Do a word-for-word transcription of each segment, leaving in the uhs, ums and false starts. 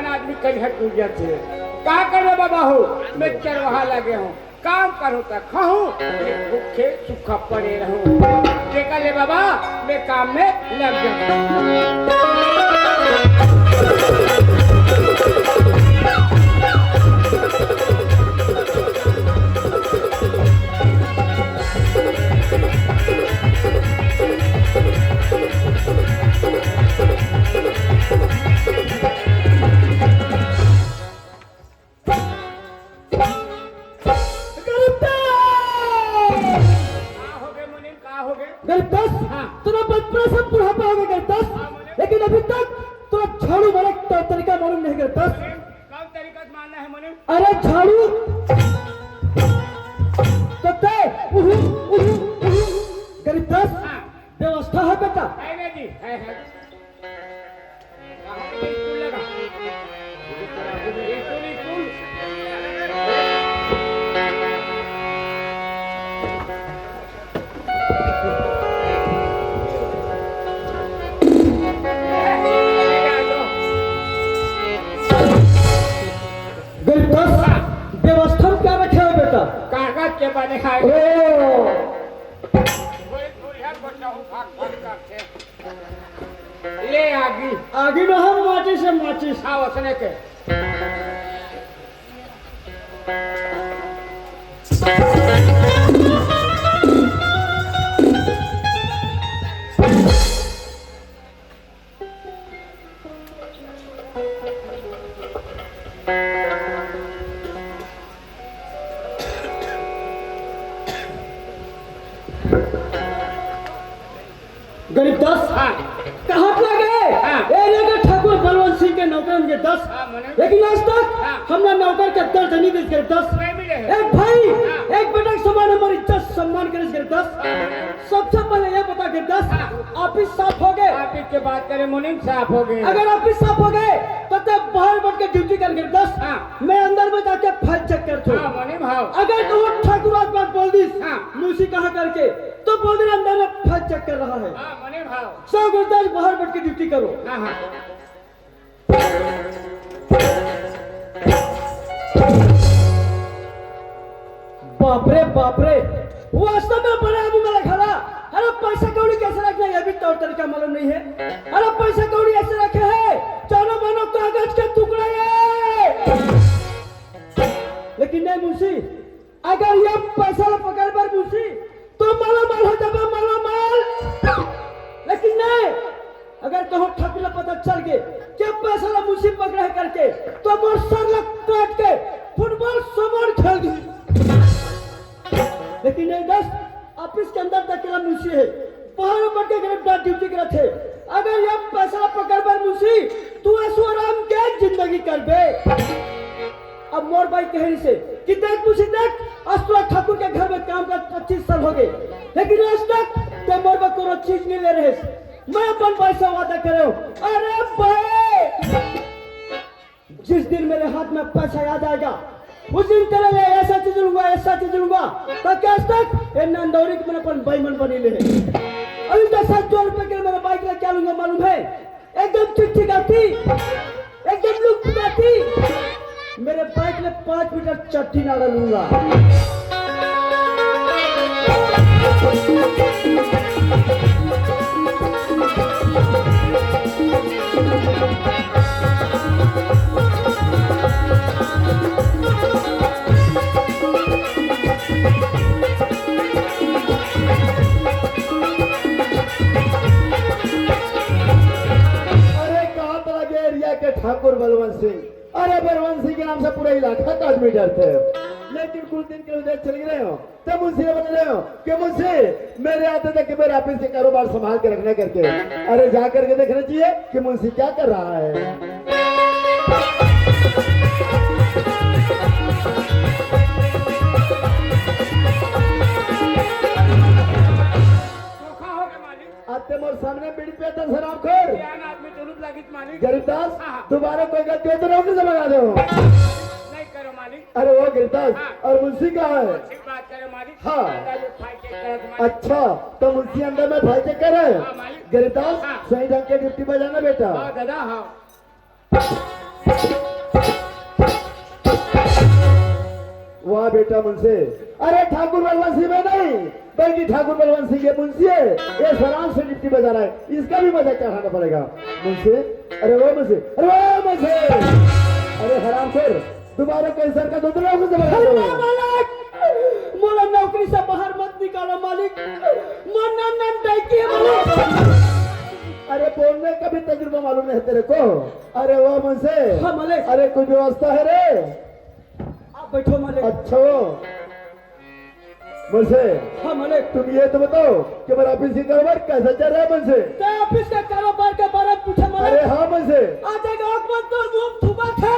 आदमी करिहा टूट जाथे। का करे बाबा हो, मैं चरवाहा लगे हूँ, काम करूँ त खाहूँ, भूखे सूखा पड़े रहूँ। जेकर ले बाबा, मैं काम में लग जाऊँ। गरीब दास! का हो गए मुनीम, का हो गए? गरीब दास, हाँ। तेरा बचपना से बुढ़ापा हो गया गरीब दास, हाँ, मुनीम। लेकिन अभी तक तेरा झाड़ू मारने का तरीका मालूम नहीं गरीब दास। मुनीम, कौन तरीका से मारना है मुनीम? अरे झाड़ू, तो ते, उहु, उहु, उहु। गरीब दास, हाँ। व्यवस्था है बेटा? है ना जी, है, है। गरीब दास, व्यवस्था में क्या रखे हो बेटा? कागज के बने हैं। ओ। ले आगी। आगी में हम माचिस है, माचिस। हाँ, उसने के। गरीब दास, हाँ। कहाँ लगे? हाँ। ए रे के ठाकुर बलवंत सिंह के नौकर गरीब दास। हाँ, मने। लेकिन आज तक हाँ। हमने नौकर के दर्जा नहीं दे गरीब दास। नहीं मिले हैं। एक भाई, हाँ। एक बेटा के समान हमारी इज्जत सम्मान करे गरीब दास। हाँ, मने। सबसे पहले ये बता गरीब दास, हाँ। ऑफिस साफ हो गए? ऑफिस के बात करें मुनीम, साफ हो गए। अगर ऑफिस साफ हो गए तो तब बाहर बैठ के ड्यूटी कर गरीब दास। हाँ। मैं अंदर में जाके फाइल चेक कर दूँ। हाँ, मने भाव। अगर तो वो ठाकुर आज बात बोल दीस, हाँ। मुंशी कहाँ करके, तो बोल दे अंदर में फाइल चेक कर रहा है। हाँ, मने भाव। सौ गुंडा बाहर बैठ के ड्यूटी करो। हाँ, हाँ। बाप रे, बाप रे, वास्तव में बड़े आदमी वाला खाला। अरे पैसा कौड़ी कैसे रखना, ये भी तौर तरीका मालूम नहीं है। अरे पैसा कौड़ी ऐसे रखे है, जानो मानो कागज के टुकड़ा है। लेकिन नहीं मुंशी, अगर ये पैसा ला पकड़ बर मुंशी, तो मालामाल हो जाबे, मालामाल। लेकिन नहीं, अगर कहूँ ठाकुर ला पता चल गए कि पैसा ला मुंशी पकड़े है करके, तो मोर सर ला काट के फुटबॉल सामान खेल दी। लेकिन नहीं दोस्त, ऑफिस के अंदर तक अकेला मुंशी है, बाहर बैठ के गरीब दास ड्यूटी करत है। अगर ये पैसा ला पकड़ बर मुंशी, तू ऐसो आराम के जिंदगी करबे। अब मोर बाई कहे से कि देख मुंशी देख, आज तोरा ठाकुर के घर में काम कर पच्चीस साल हो गए, लेकिन आज तक ते मोर बर कोनो चीज नहीं ले रहे। मैं अपन बाई से वादा करे हूँ। अरे बाई, जिस दिन मेरे हाथ में पैसा आ जाएगा, उस दिन तेरे लिए ऐसा चीज लूंगा, ऐसा चीज लूंगा, ताकि आज तक ये नंदौरी के मन अपन बाई मन बनी ले। अभी तो सात सौ रुपए के लिए मेरे बाइक ला क्या लूंगा मालूम है? एकदम चिकचिकाती, एकदम लुकपुकाती, मेरे बाइक में पाँच मीटर चड्डी ना डालूंगा। अरे कहाँ चला गया एरिया के ठाकुर बलवंत सिंह? अरे बलवंत सिंह के नाम से पूरा इलाका का आदमी डरते हैं। लेकिन कुछ दिन के लिए चले गए हो, तब मुंशी ने बता रहे हो कि मुंशी मेरे आते तक कि मेरे ऑफिस के कारोबार संभाल के रखना करके। अरे जा करके देखना चाहिए कि मुंशी क्या कर रहा है। धोखा हो गया मालिक। आते मोर सामने बीड़ी पियत हस हरामखोर। ज्ञान आदमी जुलूम लागित मालिक। गरीब दास, हाँ, हाँ। दोबारा कोई गलती हो तो नौकरी से भगा दो। नहीं करो मालिक। अरे वो गरीब दास, हाँ। और मुंशी कहाँ है? अच्छी बात करो मालिक। हाँ। दादा ये फाइल चेक करो मालिक। अच्छा, तो मुंशी अंदर में फाइल चेक कर रहे हैं? हाँ, मालिक। गरीब दास, हाँ। सही ढंग के ड्यूटी बजाना बेटा। हाँ, दादा, हाँ। बेटा मुंशी, अरे ठाकुर बलवंत सिंह में नहीं, बल्कि ठाकुर बलवंत सिंह ये मुंशी है, ये सरांश से निपटी बजा रहा है, इसका भी मजा चढ़ाना पड़ेगा। मुंशी, अरे वो मुंशी, अरे वो मुंशी, अरे हरामखोर, दोबारा कैंसर का दूसरा को जमा अरे दो। मालिक, मोला नौकरी से बाहर मत निकालो मालिक, मोर नाम नाम डाइकी है मालिक। अरे बोलने का भी तजुर्बा मालूम नहीं है तेरे को। अरे वो मुंशी, हाँ मालिक। अरे कोई व्यवस्था है रे? आप बैठो मालिक। अच्छा वो मुंशी, हाँ मालिक। तुम ये तो बताओ कि हमारा ऑफिस का कारोबार कैसा चल रहा है मुंशी? तो ऑफिस का कारोबार के बारे में पूछा मालिक। अरे हाँ मुंशी। आज एक आंख में तो मुंह थुबा थे।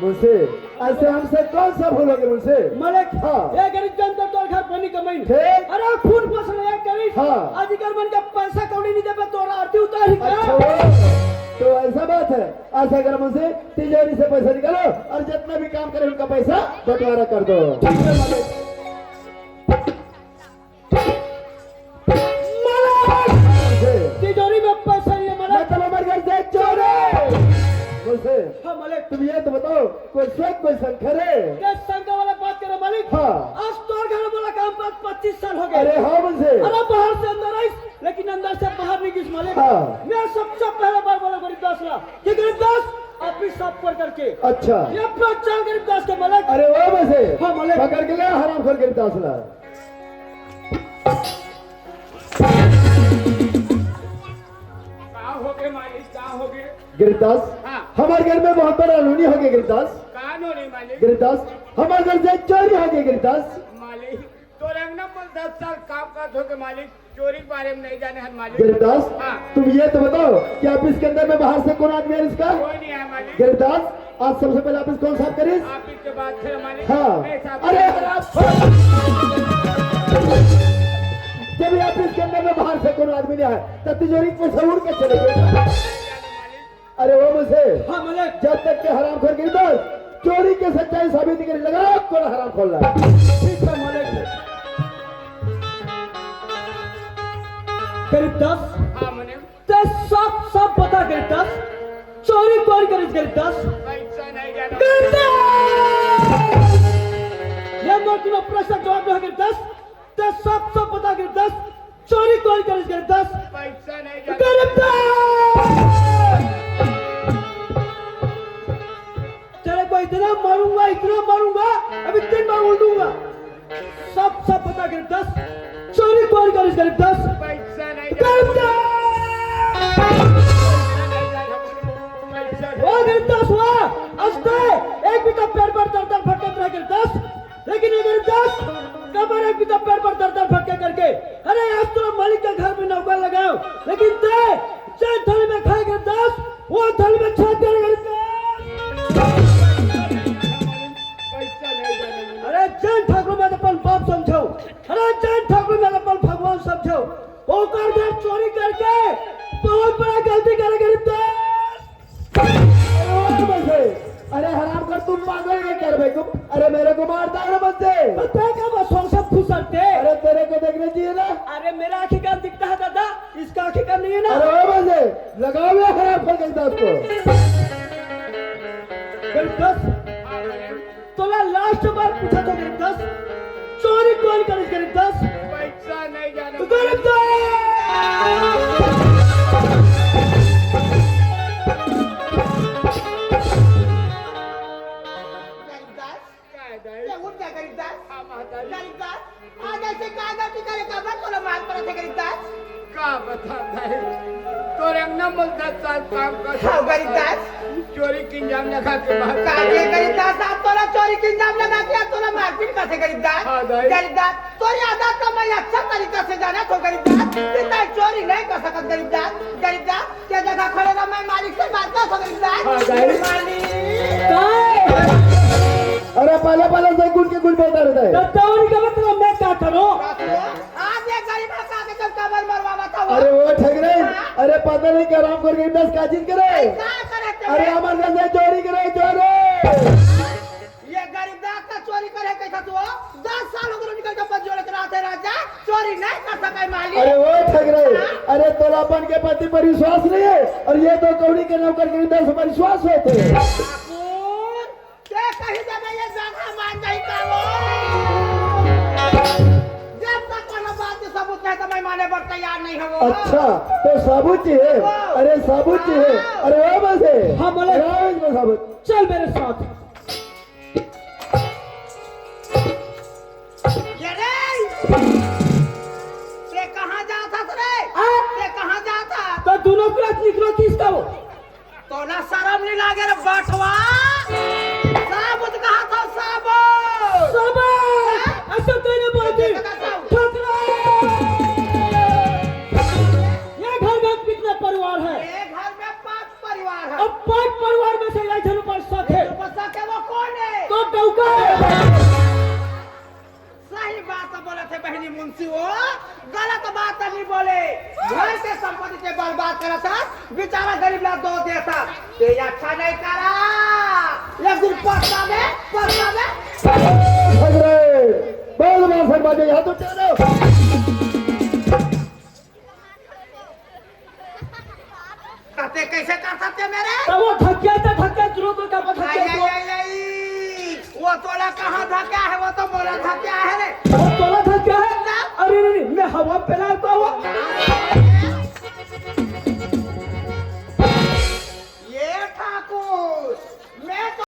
मुंशी, ऐसे हमसे कौन सा भूल हो गया मुंशी? मालिक, हाँ। ये गरीब जनता तो घर पानी कमाई। ठीक। अरे खून पसले एक गरीब। हाँ। आज कर मन का पैसा कौड़ी नहीं दे पे तोरा आरती उतारी का? अच्छा वो, तो ऐसा बात है। ऐसा कर मुंशी, तिजोरी से पैसा निकालो और जितना भी काम करे उनका पैसा बंटवारा कर दो। ठीक है मालिक। मालिक! मुंशी। तिजोरी में पैसा नहीं है मालिक। मतलब हमारे घर से चोरी। मुंशी, हाँ मालिक। तुम ये तो बताओ, कोई शक कोई शंका है? क्या शंका वाला बात करे मालिक? हाँ। आज तोर घर वाला काम पर पच्चीस साल हो गए। अरे हाँ मुंशी। अरे बाहर से अंदर आई, लेकिन अंदर से बाहर नहीं गिस मालिक। हाँ। मैं सबसे पहले बार बोला गरीब दास ला कि गरीब दास, आप भी साफ कर करके। अच्छा। ये अपना चाल गरीब दास के मालिक। अरे वो मुंशी। हाँ मालिक। पकड़ के ले हरामखोर गरीब दास ला। का हो गए मालिक, का हो गए? गरीब दास, हाँ। हमारे घर में बहुत बड़ा अनहोनी हो गया गरीब दास। का अनहोनी मालिक? गरीब दास, हमारे घर से चोरी हो गई गरीब दास। मालिक, तोर अंगना पर दस साल काम करत होगे मालिक, चोरी के बारे में नहीं जाने हन मालिक। गरीब दास, हाँ। तुम ये तो बताओ कि ऑफिस के अंदर में बाहर से कौन आदमी है इसका? कोई नहीं है मालिक। गरीब दास, आज सबसे पहले ऑफिस कौन साफ करिस? ऑफिस के बात करे मालिक। हाँ। मैं साफ अरे करूँ। यार, आप जब ये ऑफिस के अंदर में बाहर से कौन आदमी नहीं आया, तब तिजोरी में से उड़ के चले गए। अरे वो मुंशी, हाँ मालिक। जब तक के हरामखोर गरीब दास चोरी के सच्चाई साबित नहीं करी, लगा कोड़ा हरामखोर ला। ठीक है मालिक। गरीब दास, हाँ मालिक। ते साफ साफ बता गरीब दास, चोरी कोन करिस गरीब दास? पैसा नहीं जाना। गरीब दास! ये मोर कोनो प्रश्न जवाब नहीं गरीब दास, ते साफ साफ बता गरीब दास, चोरी कोन करिस गरीब दास? पैसा नहीं जाना। गरीब दास! तेरे को इतना मारूंगा, इतना मारूंगा, अभी तीन बार उलटूंगा। सब, सब बता गरीब दास, चोरी कोन करिस गरीब दास? पैसा नहीं गरीब दास! पैसा नहीं। वाह गरीब दास, वाह! आज ते एक बीता पेड़ पर दर दर भटकत रहे गरीब दास, लेकिन ये गरीब दास, कमर एक बीता पेड़ पर दर दर भटके करके, अरे आज तो मालिक के घर में नौकर लगाओ, लेकिन ते जन थाली में खाए गरीब दास, वो थाली में छाप दे गरीब दास। अरे जन ठाकुर में अपन बाप समझो, अरे जन ठाकुर में अपन भगवान समझो, ओकर घर चोरी करके बहुत बड़ा गलती करे गरीब दास। अरे हराम कर, तुम पागल नहीं कर भाई तुम। अरे मेरे को मारता है ना बच्चे। पता है क्या बस हम सब खुश हटते। अरे तेरे को देखना चाहिए ना। अरे मेरा आंखें का दिखता है दादा, इसका आंखें का नहीं है ना। अरे ओ बच्चे, लगाओ ये हराम कर गरीब दास को। गरीब दास, तोला लास्ट बार पूछा तो गरीब दास, चोरी कोन करिस गरीब दास? पैसा नहीं जाना। गरीब दास! गरीब दास? काय दाई? ये उठ जा गरीब दास। हाँ, महतारी। गरीब दास, आज ऐसे का गलती करे का बा तोला मार पड़त हे गरीब दास? का बता दाई? तोरे अंगना में दस साल काम कर हाँ, गरीब दास। चोरी के इल्जाम लगा के मार का के गरीब दास, आप तोला चोरी के इल्जाम लगा के आप तोला मारपीट करथे गरीब दास? हाँ, दाई। गरीब दास, तोरी आदत का मैं अच्छा तरीका से जानत हों गरीब दास, कि तैं चोरी नहीं कर सकत गरीब दास। गरीब दास, के जगह खड़े रह, मैं मालिक से बात कर सकत हूँ, गरीब दास। हाँ, दाई। मालिक। काय? अरे, पहले, पहले से गुण के गुण बोलता रहता है। तो तौरी का मतलब मैं क्या करूँ? आज ये गरीब का के चल कबर मरवावा था वो। अरे, वो ठग रहे। हाँ। अरे, पता नहीं क्या राम कर गरीब दास का जिन करे। क्या करे थे? अरे, हमारे घर से चोरी करे, चोरी। ये गरीब दास का चोरी करे कैसा तू हो? दस साल हो गए निकल के अपन जोड़े के रहते राजा, चोरी नहीं कर सके मालिक। अरे वो ठग रहे, हाँ? अरे तोला अपन के पति पर विश्वास नहीं है और ये तो कौड़ी के नौकर गरीब दास पर विश्वास होते। ठाकुर, के कहीं देबे ये जगह मान जाही का वो? जब तक कोनो बात के सबूत नहीं तो मैं माने बर तैयार नहीं हूँ। अच्छा, तो सबूत चाहिए? अरे सबूत चाहिए? अरे वो बस है। हाँ, बोले। अरे वो बस सबूत। चल मेरे साथ। ये रे! ते कहाँ जात हस रे? आ? ते कहाँ जात हस? तो दोनों को निकलो किसका वो? तोला शरम नहीं लागे रे बटवा? साबुत कहा था साबुत? साबुत! हाँ? ऐसा तो नहीं बोलती। ये तो कहता हूँ। ठुकरा! ये घर में कितने परिवार है? ये घर में पांच परिवार है। अब पांच परिवार में से एक जन ऊपर शक है। ऊपर शक है, वो कौन है? तो डौका है। सही बात बोले थे बहनी मुंशी, वो गलत बात नहीं बोले। घर के संपत्ति के बर्बाद करा था, बेचारा गरीब ला दो देता। ये अच्छा नहीं करा। एक दिन पछतावे, पछतावे। अरे, बहुत बार शर्मा जी, यहाँ तो चलो। ते कैसे कर सकते मेरे? तो वो धक्के से धक्के शुरू को क्या पता आई, क्या आई, हुआ? आई, आई। वो तोला कहाँ धक्का है, वो तो मोला धक्का है रे। वो